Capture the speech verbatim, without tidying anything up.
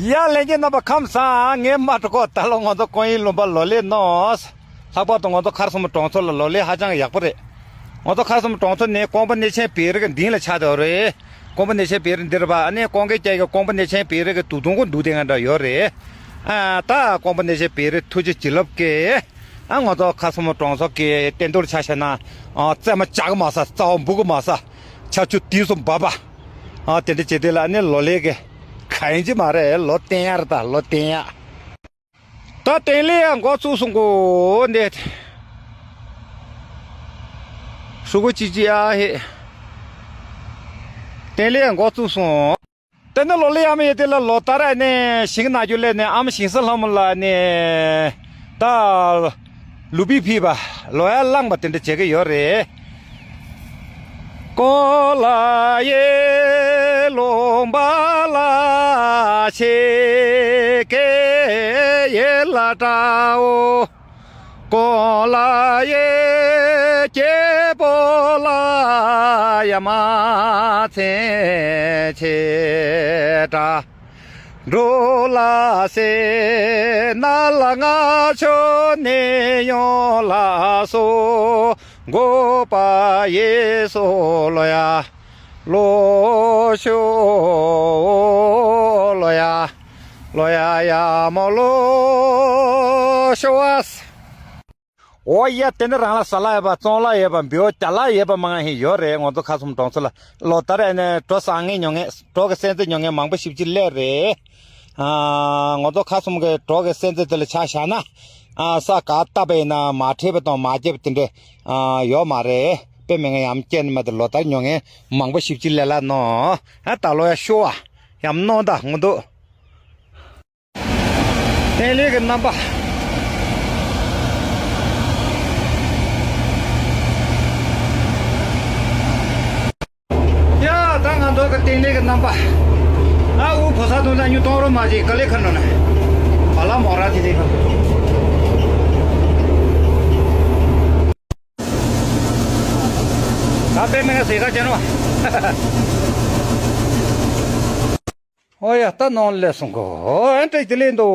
ཡ་ལྷན་རྒྱས་རྣམ་པ་ཁམས་བཟང་། ངའི་མ་གྲོགས་ད་ལོ་ང་ཚོ་ཀོང་ཡེ་ལུང་པ་ལོ་ལེགས་གནང་། ལྷག་པར་དུ་ང་ཚོ་མཁར་གསུམ་གྲོང་ཚོ་ལ་ལོ་ལེགས་ཧ་ཅང་ཡག་པོ་རེད། ང་ཚོ་མཁར་གསུམ་གྲོང་ཚོ་ནི་ཀོང་པོ་གནས་ཆེན་བོད་རིགས་ཀྱི་མདུན་ལ་ཆགས་བསྡད་ཡོད་རེད། ཀོང་པོ་གནས་ཆེན་བོད་རིགས་འདིར་བ་ཨ་ནི་ཀོང་ཀེ་སྐྱ་གི་ཀོང་པོ་གནས་ཆེན་བོད་རིགས་ཀྱི་དུག་སྡོང་གི་འདུག་དེ་ང་འདྲ་ཡོད་རེད། ཨ་ད་ཀོང་པོ་གནས་ཆེན་བོད་རིགས་ཐུགས་རྗེ་བྱིན་རླབས་ཀྱིས་ཨ་ང་ཚོ་མཁར་གསུམ་གྲོང་ཚོ་གི་སྟེང་རྡོ་ལ་ཆ་བཞག་ན་ཨ་རྩེད་མོ་རྒྱག་གི་མ་ཟ། རྩ་བ་འབུ་གི་མ་ཟ། ཆར་ཆུ་དུས་སུ་འབབ་པ། ཨ་དེ་འདྲ་བྱེད་དུས་ལ་ཨ་ནི་ལོ་ལེགས་ཀྱི་གང་ཡིན་གཅིག་མ་རེད། ལོ་བརྟན་ཡག་རེད། ད་ལོ་བརྟན་ཡག་ད་བརྟན་ལེགས་ཡང་འགོ་བཙུགས་སོང་གོ་འདི། ཧྲུ་གུ་ཅི་ཅི་ཨ་ཧེ། བརྟན་ལེགས་ཡང་འགོ་བཙུགས་སོང་། དེ་ནས་ལོ་ལེགས་ཡ་མ་ཡིན་དེ་ལ་ལོ་ལྟར་ཨ་ནི་ཞིང་ནག་རྒྱུ་ལས་ནས་ཨ་མ་ཞིང་ས་ལྷ་མོ་ལ་ནི་ད་ལུག་པའི་ཕུད་པ་ལོ་ཡ་བླངས་པ་དེ་འདྲ་བྱེད་ཀྱི་ཡོད་རེད། ཀོ་ལ་ཡེ་ལུང་པ་ལ་ཆེ་གེ་ཡེ་ལ་དྲའོ། ཀོ་ལ་ཡེ་སྐྱེ་པོ་ལ་ཡ་མ་ཚན་ཆེ་དྲ། འགྲོ་ལ་སེ་ན་ལ་ང་ཆོ་ནེ་ཡོང་ལ་སོ་གོ་པ་ཡེ་སོ་ལོ་ཡ། ལོ་ཤོ་ལོ་ཡ། ལོ་ཡ་ཡ་མོ་ལོ་ཤོ་བ། ཨོ་ཡ་དེ་ནི་རང་ལ་ཟ་ལ་ཡོད་པ་བཙོང་ལ་ཡོད་པ་འབིའོ་རྒྱ་ལ་ཡོད་པ་མང་ཧེ་ཡོད་རེད། ང་ཚོ་མཁར་གསུམ་གྲོང་ཚོ་ལ་ལོ་ལྟར་ཨ་ནི་གྲོ་བཟང་ངེ་ཉོ་ངེ་གྲོ་གི་སེམས་ཚེ་ཉོ་ངེ་མང་པོ་ཞིབ་ཅིག་སླེབས་རེད། ཨ་ང་ཚོ་མཁར་གསུམ་གི་གྲོ་གི་སེམས་ཚེ་དེ་ལ་ཆ་བཞག་ན་ཨ་ས་ག་བཏབ་པ་ཡིན་ན་མ་བྲེགས་པ་དང་མ་བརྒྱབ་པ་དེ་འདྲ་ཨ་ཡོད་མ་རེད། དཔེ་མི་ངན་ཡམ་སྐྱེ་ནི་མ་དེ་ལོ་ལྟར་ཉོ་ངེ་མང་པོ་ཞིབ་ཅིག་ལས་ལ་ནོ། ཨ་ད་ལོ་ཡ་ཤོ་བ་ཡམ་ནོ་ད་ངུ་འདུག་བརྟན་ལེགས་ཀྱི་རྣམ་པ། ཡ་ད་ང་ཚོ་གི་བརྟན་ལེགས་ཀྱི་རྣམ་པ། ཨ་འུ་ཕོ་ས་དུང་ན་ཉུ་གཏོང་རོགས་མ་བྱེད་ག་ལེ་ཁ་ནོ་ན། བ་ལ་མོ་ར་དེ་དེ་ཁ། ད་དཔེ་མེད་ཟེ་ཁ་ཅན་བ། ཨོ་ཡ་ད་ནང་ལས་སོང་གོ། ཨོ་ཨན་ཏྲེ་དེ་ལེན་དོ།